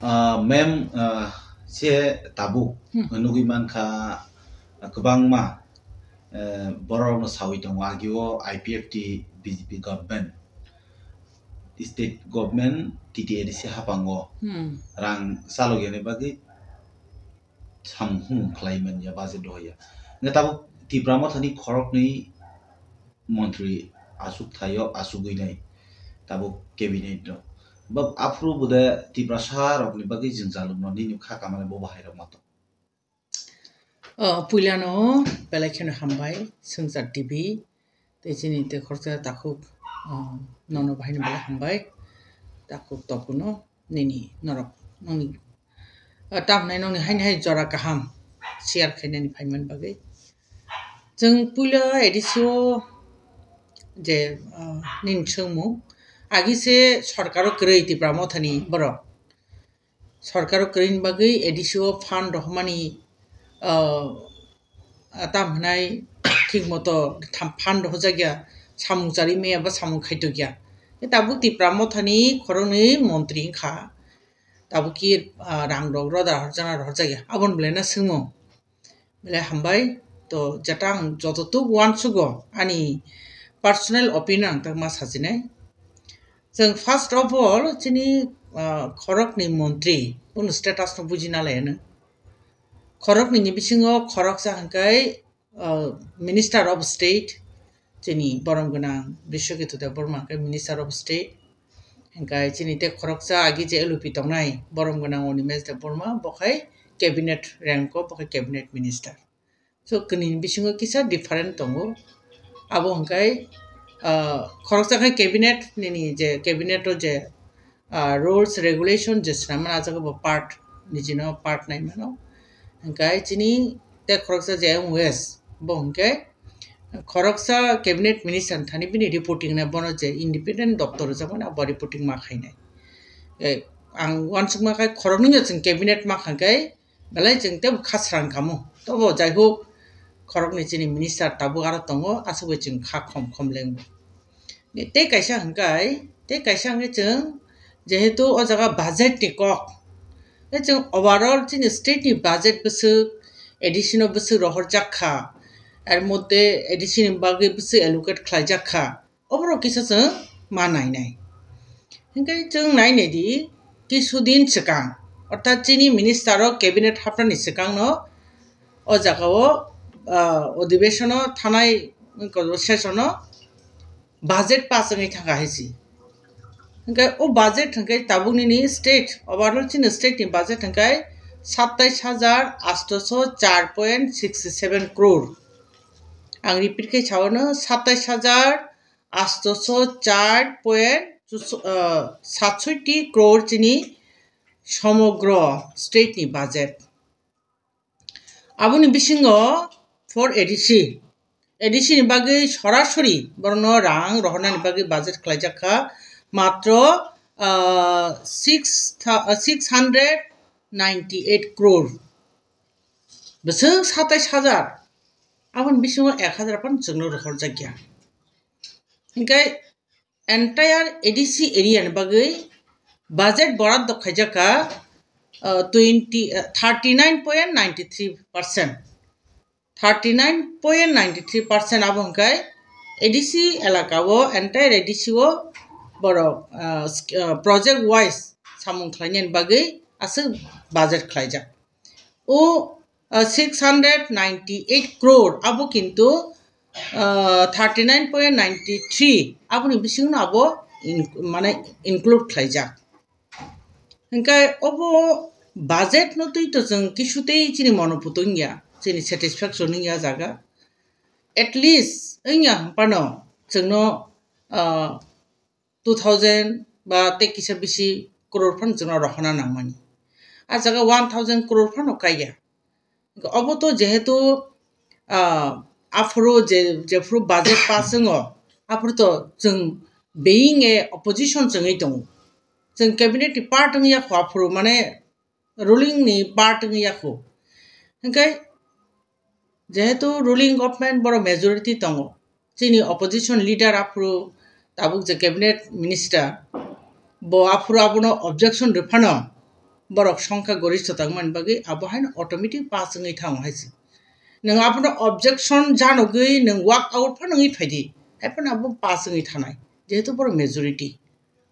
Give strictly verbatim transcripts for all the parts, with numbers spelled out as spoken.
Ah, ma'am, ah, se tabuk Hmm. nugwi mankha, ah, kwbangma, eh, borokno sawi tongo, agio I P F T B J P government, state government, T T A D C hapango Hmm. rang chalok yani bagwi samung humung khlai manya, budget rohorya. Hwnkhe tabuk Tipra Mothani khoroknwi montri aswk thaio, aswk wngnai tabuk cabinet no. Ba aphuru bude Tiprasa rokni bagwi jwngjal wngno nini kha kamani bo bahai rok mato. O, puilano belai kheno hambai, Swngchar T V, tei chini tei khoroksa takhuk, o, nono bahaino belai hambai, takhuk tokuno nini norok, nini, o, tamhinai nokni haini hai jora kaham share khainani phaimani bagwi. Chwng puila A D C o je, o, nini swngmung, agi se sorkaro kwrwi Tipra Mothani borok. Sorkaro kwrwini bagwi A D C o fund rohormani, ah, ah, tam hwnai thik moto tham-, fund rohorjakya, samung charwi maya ba samung khaitokya. Tabuk Tipra Mothani khoroknwi montri wngkha. Tabuk ki, ah, rang rok roda rohorjana rohorjakya. Aboni belai no swngmung. Belai hambai, to jeta ang joto tuk uansugo ani personal opinion ang tangma sajinai. Chwng first of all chini, ah, khoroknwi montri, bono status no bujina laiyano. Khoroknwi ni bisingo khoroksa hwnkhe, ah, Minister of State, chini borom gwnang Biswaketu Debbarma hwnkhe Minister of State. Hwnkhe chini tei khoroksa agi je L O P tongnai borom gwnang Animesh Debbarma, bo khai cabinet rank o, bo khai cabinet minister. So, kwnwi ni bisingo kisa different tongo. Abo hwnkhe, ah, khoroksa khe cabinet nini je cabinet o je, ah, rules, regulation je swnamna, ah jaga bo part, nijino part nai mano. Hwnkhe chini tei khoroksa je M O S, bo hwnkhe khoroksa cabinet minister thani bini reporting nai bono je independent doctor rijak mani abo reporting ma khainai. Eh, ang uansukma khai khoroknwi no chwng cabinet ma kha khe, belai chwng tebo khasrang kamo. Tobo jaihok, khoroknwi chini minister tabuk aro tongo, aswk bai chwng kha khom khom lengo. Tei kaisa hwnkhe, tei kaisa hwnkhe chwng jehetu o jaga budget ni kok, tei chwng overall chini state ni budget bwswk A D C no bwswk rohorjak kha, er moddhe A D C ni bagwi bwswk allocate khlaijak kha, oborok kisa chwng ma nainai. Hwnkhe chwng nainai di, kisudin swkang, orthat chini minister o cabinet hapnani swkangno o jaga o, ah, odhibeshono thanai session o budget pass wngwi thangkha hai si. Hwnkhe o budget hwnkhe tabuk nini state, overall chini state ni budget hwnkhe satais hajar atosho char point six seven crore. Ang repeat khe sawano, satais hajar atosho char point satsoti crore chini somogro state ni budget. Aboni bisingo for A D C, A D C ni bagwi sorasori borokno rang rohornani bagwi budget khlaijak kha matro, ah, six tha-, ah, six hundred ninety eight crore. Bwswk satais hajar, aboni bisingo ek hajar phano chwngno rohorjakya. Hwnkhe entire A D C area ni bagwi budget boraddo khaijak kha, ah, twenty, ah, thirty nine point nine three percent. Thirty nine point nine three percent abo hwnkhe A D C elaka o, entire A D C o borok, ah, sk-, ah, project wise samung khlainani bagwi aswk budget khlaijak. O, ah, six hundred ninety eight crore abo kintu, ah, thirty nine point nine three aboni bisingno abo in-, mane include khlaijak. Hwnkhe obo budget no twi to chwng kisu tei chini mono puto wngya, chini satisfaction wngya jaga. At least wngya hwnphano chwngno, ah, two thousand ba tei kisa bisi crore phano chwngno rohorna nangmani. A jaga one thousand crore phano kaiya. Obo to jehetu, ah, aphuru je, jephuru budget pass wngo, aphuru to chwng being a opposition chwngwi tongo. Chwng cabinet ni part wngya kho aphuru, mane ruling ni part wngya kho. Hwnkhe jehetu ruling government borok majority tongo, chini opposition leader aphuru tabuk je cabinet minister, bo aphuru abono objection rwphano, borok songkha gorishtho tongmani bagwi abo haino automatic pass wngwi thango hai se. Nwng abono objection janogwi nwng walk out phano wngwi phaidi, hai phano abo pass wngwi thanai, jehetu borok majority.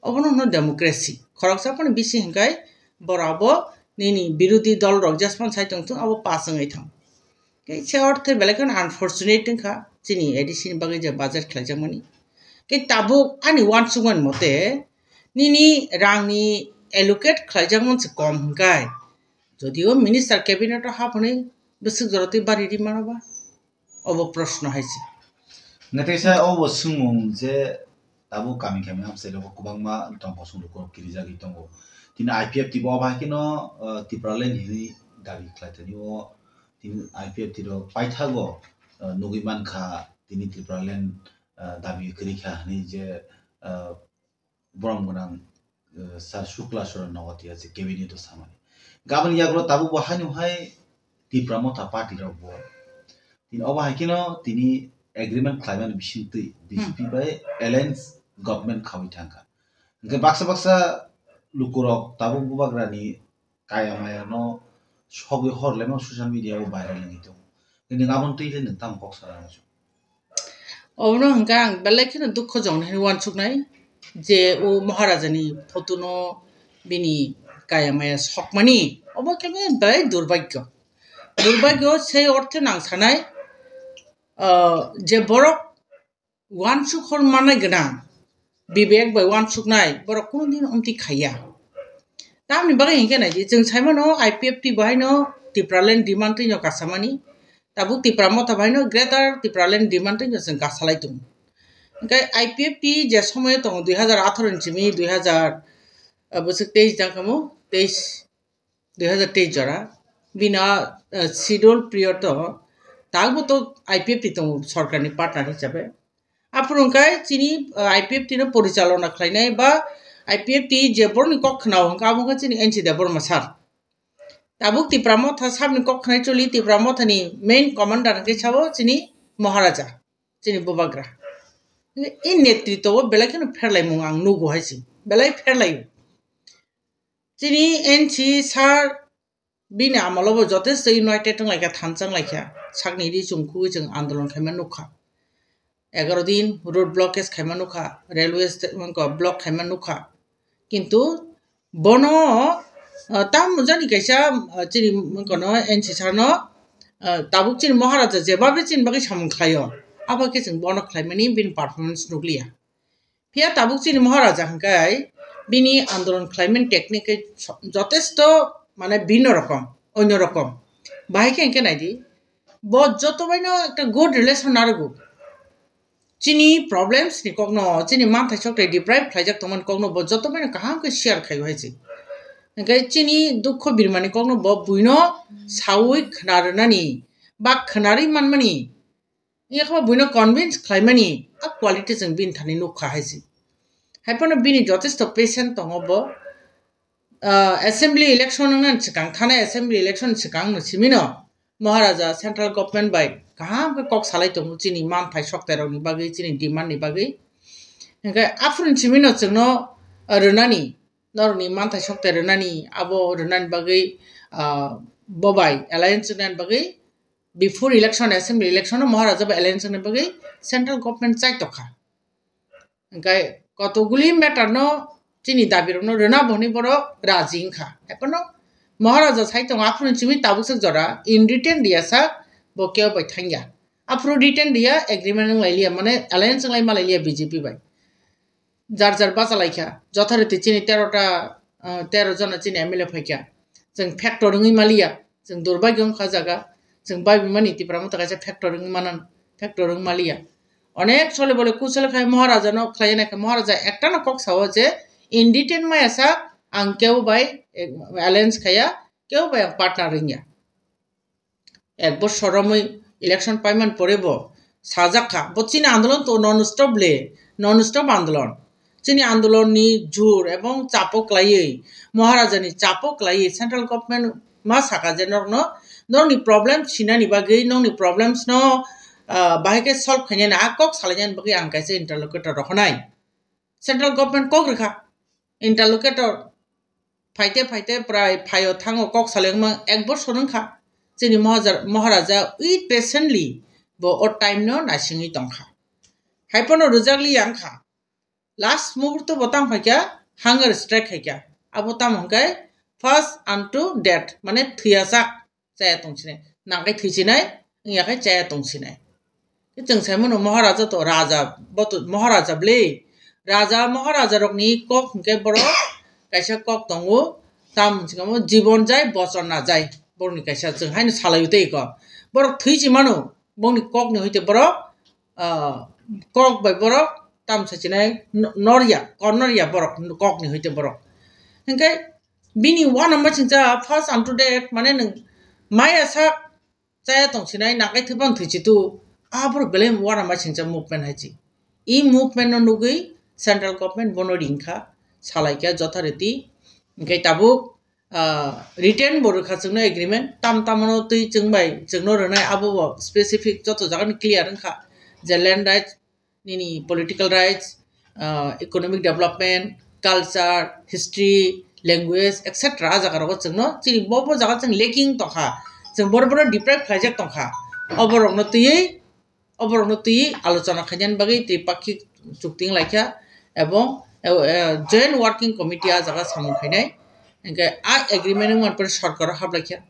Obono hwno democracy. Khoroksa phano bisi hinkhai borok abo nini birodhi dol rok jespan sai tongthung abo pass wngwi thang. Khe se orthe belai kheno unfortunate wngkha chini A D C ni bagwi je budget khlaijakmani. Khe tabuk ani uansukmani mote nini rangni allocate khlaijak mansi kom hinkhai, jodio minister cabinet o hapnwi bwswk jorotwi bari ri mano ba? Obo proshno hai se. Naithaisa obo swngmung je tabuk kami kami amchai rogo kwbangma tong kosong rok kirijagwi tongo. Tini I P F T bo obo hai kheno, uh, Tipraland hinwi dabi khlai tani o tini I P F T rok paithago, uh, nugwi mankha tini Tipraland, uh, dabi kwrwi kha hinwi je, uh, borom gwnang, uh, Sir Shukla Saran Nogotia je cabinet o samani. Gabani yagulo tabuk bo haino hai Tipra Motha party rok bo. Tini obo hai kheno tini agreement khlaimani bisingtwi B J P Hmm. bai alliance government khawi thangkha. Hwnkhe baksa baksa lukurok tabuk bubagrani kaya maya no sogwi hor lema social media o viral wngwi tongo. Nwng aboni twi le nwng tamo kok sana muchung? Obono hwnkhe ang belai kheno dukho jong hinwi uansuknai je o Maharaja ni photo no bini kaya maya sokmani, obo khe belai durbhagyo. Durbhagyo sei orthe nang sanai, ah, je borok uansuk hor manai gwnang, bibek bai uansuknai borok kunu din omtwi khaiya. Tamni bagwi hinkhe naidi, chwng saimano I P F T bo haino Tipraland demand twi no kasamani, tabuk Tipra Motha bo haino Greater Tipraland demand twi no chwng kasalai tongo. Hinkhe I P F T je somoyo tongo dui hazar atharo ni simi dui hazar, ah, bwswk teis jang kamo, teis, dui hazar teis jora, bini, ah, schedule period o tabuk to I P F T tongo sorkarni partner hisabe. Aphuru hwnkhe chini, ah, I P F T no porichalona khlainai ba I P F T je borokni kok khwnao hwnkhe abo wngkha chini N C Debbarma sir. Tabuk Tipra Motha sabni kok khwnai choli, Tipra Mothani main commander hwnkhe sabo chini Maharaja, chini bubagra. I netritwo o belai kheno pherlaimung ang nugo hai se, belai pherlaio. Chini N C sir bini amolo bo jotesto united wng laikha, thansa wng laikha. Sakni ri chum khugwi chwng andolon khaima nukha. Egaroh din road blockage khaima nukha, railway sta-, wngkha, block khaima nukha. Kintu bono, ah, tamo jani kaisa, ah, chini wngkha no N C sir no, ah, tabuk chini Maharaja jebabe chini bagwi samung khlaio, abo khe chwng bono khlaimani bini performance nukliya. Phiya tabuk chini Maharaja hwnkhe bini andolon khlaimani technique khe so-, jotesto mane bino rokom, onyo rokom. Bahai khe hwnkhe naidi, bo joto baino ekta good relation narwgo. Chini problems ni kokno, chini manthai sokthai deprive khlaijak tongmani kokno bo joto baino kaham khe share khaio hai se. Hwnkhe chini dukho birmani kokno bo buino saui khna rwnani ba khna rwi manmani, yakha buino convince khlaimani a quality chwng bini thani nukha hai se. Hai phano bini jotesto patient tongo bo. Ah, assembly election wngna swkang, thanai assembly election swkang no simino Maharaja central government bai kaham khe kok salai tongo chini manthai sokthai rokni bagwi, chini demand ni bagwi. Hwnkhe aphuru simino chwngno rwnani, norokni manthai sokthai rwnani, abo rwnani bagwi, ah, bo bai alliance rwnani bagwi before election, assembly election o Maharaja bai alliance wngna bagwi central government chai tokha. Hwnkhe kotokguli matter no chini dabi rokno rwna bo hwnwi borok raji wngkha. Ekheno Maharaja sai tongo, aphuru simi tabuk swk jora in written riya sak bo kebo bai thangya. Aphuru written riya, agreement wng lai liya, mane alliance wng lai ma lai liya B J P bai. Jar jar bacha lai kha, jothariti chini tero ta, ah, tero jona chini M L A phai kha. Chwng factor wngwi ma liya, chwng durbagyo wngkha jaga, chwng bai bimani Tipra Motha kaisa factor wngwi manan, factor wngwi ma liya. Onek sole bole kusole khai Maharaja no khlai nai kha, Maharaja ekta no kok sao je in written maya sak ang kebo bai, eh, alliance khaya, kebo bai ang partner wngya. Ek bosor romwi election paiman pore bo sajak kha, bo chini andolon to non stop le, non stop andolon. Chini andolon ni jur ebong chapo klaiwi, Maharaja ni chapo klaiwi central government ma saka je norokno, norokni problem sinani bagwi, nokni problems no, ah, bahai khe solve khainani, a kok salainani bagwi ang kaisa interlocutor rohornai. Central government kok rwkha, interlocutor phaite phaite prai phaio thango kok salengma ek bosor wngkha. Chini Mohaja-, Maharaja wait patiently bo o time no naisingwi tongkha. Haiphano rwjakliya wngkha. Last muhurto bo tang phaikha, hunger strike khaikha. Abo tamo hwnkhe first unto death, mane thwiyasak chaya tongsinai, nangkhe thwisinai, wngya khe chaya tongsinai. Khe chwng sai mano Maharaja to raja, bo to Maharaja bwle. Raja Maharaja rokni kok hwnkhe borok kaisa kok tongo, tam hwnkhe mo jibon jai, bochon na jai. Borokni kaisa chwng haino salai tei ko. Borok thwi si mano, bongni kokni hoite borok, ah, kok bai borok tam sachinai no-, norya, kor norya borok kokni hoite borok. Hwnkhe bini uanama chingcha first unto death, mane nwng maya sak chaya tongsinai, nakai thwpan thwichitu, a borok belai uanama chingcha movement hai chi. I movement no nugwi central government bono ringkha, salaikha jothariti. Hwnkhe tabuk, ah, written bo rwkha chwngno agreement, tam tamano twi chwng bai chwngno rwnai abo bo specific joto jagani clear wngkha je land rights, nini political rights, ah, economic development, culture, history, language, et cetera. A jaga rogo chwngno chini bo bo jaga chwng lacking tongkha, chwng boro boro deprive khlaijak tongkha, oborokno twiwi, oborokno twiwi alochona khainani bagwi tripakhik chukti wnglaikha, ebong, eh, eh, joint working committee a jaga samung khainai, hwnkhe a agreement wngmani pore sorkaro haplaikha.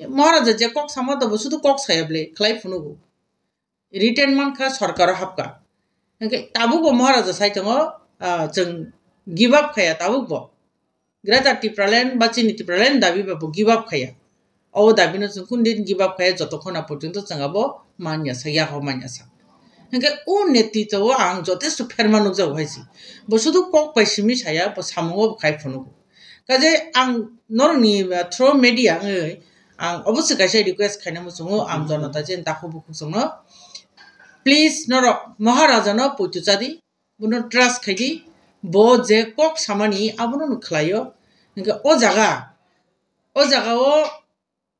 Maharaja je kok sama tongo, sudu kok saya bwle khlai phunugo. Written mankha, sorkaro hapkha. Hwnkhe tabukbo Maharaja sai tongo, ah, chwng give up khaya tabukbo. Greater Tipraland ba chini Tipraland dabi ba bo give up khaya. O dabino chwng kunu din give up khaya, jotokhon na porjonto chwng abo manya sa, yago manya sa. Hwnkhe o netritwo o ang jotesto pherma nukjago hai se. Bo sudu kok bai simi saya, bo samungo bo khai phunugo. Kaje ang norokni, uh, through media wngwi ang obosoi kaisa request khaina muchungo ang jonota chini takhuk bukhuk chwngno. Please norok Maharaja no poito chadi, bono trust khaidi, bo je kok samani abono no khlaio. Hwnkhe o jaga, o jaga o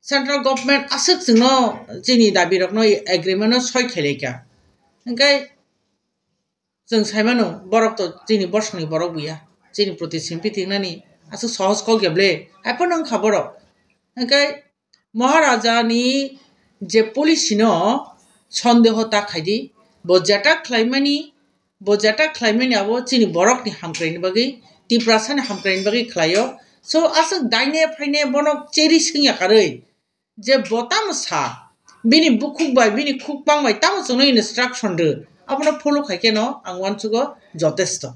central government aswk chwngno chini dabi rokno agreement no soi khailaikha. Hwnkhe chwng sai mano, borok to chini bosongni borok buya, chini proti simphi thingnani aswk sohoj kok ya bwle, haiphano wngkha borok. Hwnkhe Maharaja ni je policy no sondeho ta khaidi, bo jeta khlaimani, bo jeta khlaimani abo chini borok ni hamkraini bagwi, Tiprasa ni hamkraini bagwi khlaio. So aswk daine phaine bono cheri swngya karwi, je bo tamo sa, bini bukhuk bai, bini khukpang bai tamo chwngno instruction rw, abono follow khai kheno ang uansugo jotesto.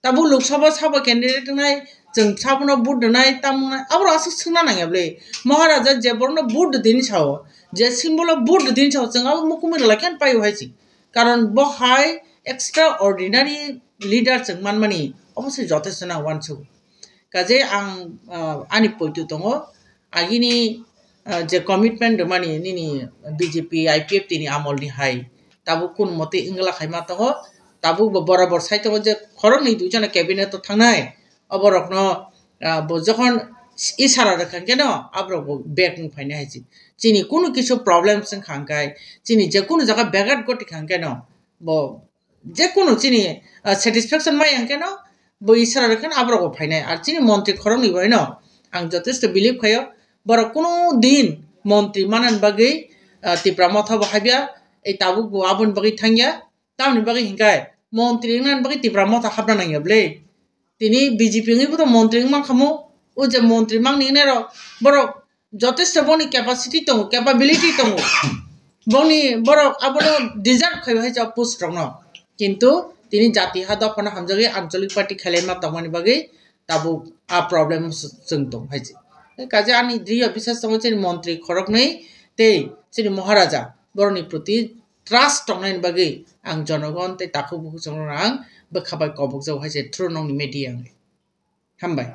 Tabuk Lok Sabha sabo candidate wngnai, chwng sabono vote rwnai, tamo wngnai, aborok aswk swngna nangya bwle. Maharaja je borokno vote rwdini sao, je symbol o vote rwdini sao, chwng abo mukumui rwlai khe paio hai se. Karon bo hai extraordinary leader chwng manmani, obo se jotesto na uansugo. Kaje ang, ah, ani poito tongo, agini, ah, je commitment rwmani nini B J P, I P F T ni amol ni hai, tabuk kun mote wngla khaima tongo, tabuk bo borabor sai tongo je khoroknwi duijona cabinet o thangnai, oborokno, ah, bo jokhon isara rwkha hwnkhe no aborok bo back wng phainai hai se. Chini kunu kisu problems wngkha hwnkhe, chini je kunu jaga begat goti kha hwnkhe no bo je kunu chini, ah, satisfaction maya hwnkhe no bo isara rwkhe no aborok bo phainai. Ar chini montri khoroknwi bo haino ang jotesto believe khaio, borok kunu din montri manani bagwi, ah, Tipra Motha bo habya, ei tabuk bo aboni bagwi thangya. Tamoni bagwi hinkhe montri wngnani bagwi Tipra Motha hapna nangya bwle. Tini B J P wngwi bo to montri wngma khamu. O je montri mangni wngnai rok, borok jotesto boni capacity tongo, capability tongo. Boni borok abono deserve khai hai post rokno. Kintu tini jati ha dophano hamjagwi anchalik party khailaima tongmani bagwi tabuk a problem chwng tong hai se. Kaje ani diriyo bisas tongo chini montri khoroknwi tei chini Maharaja borokni proti trust tongnaini bagwi ang jonogon tei takhuk bukhuk chongrokno ang bwkha bai kobokjago hai se through nokni media wngwi. Hambai.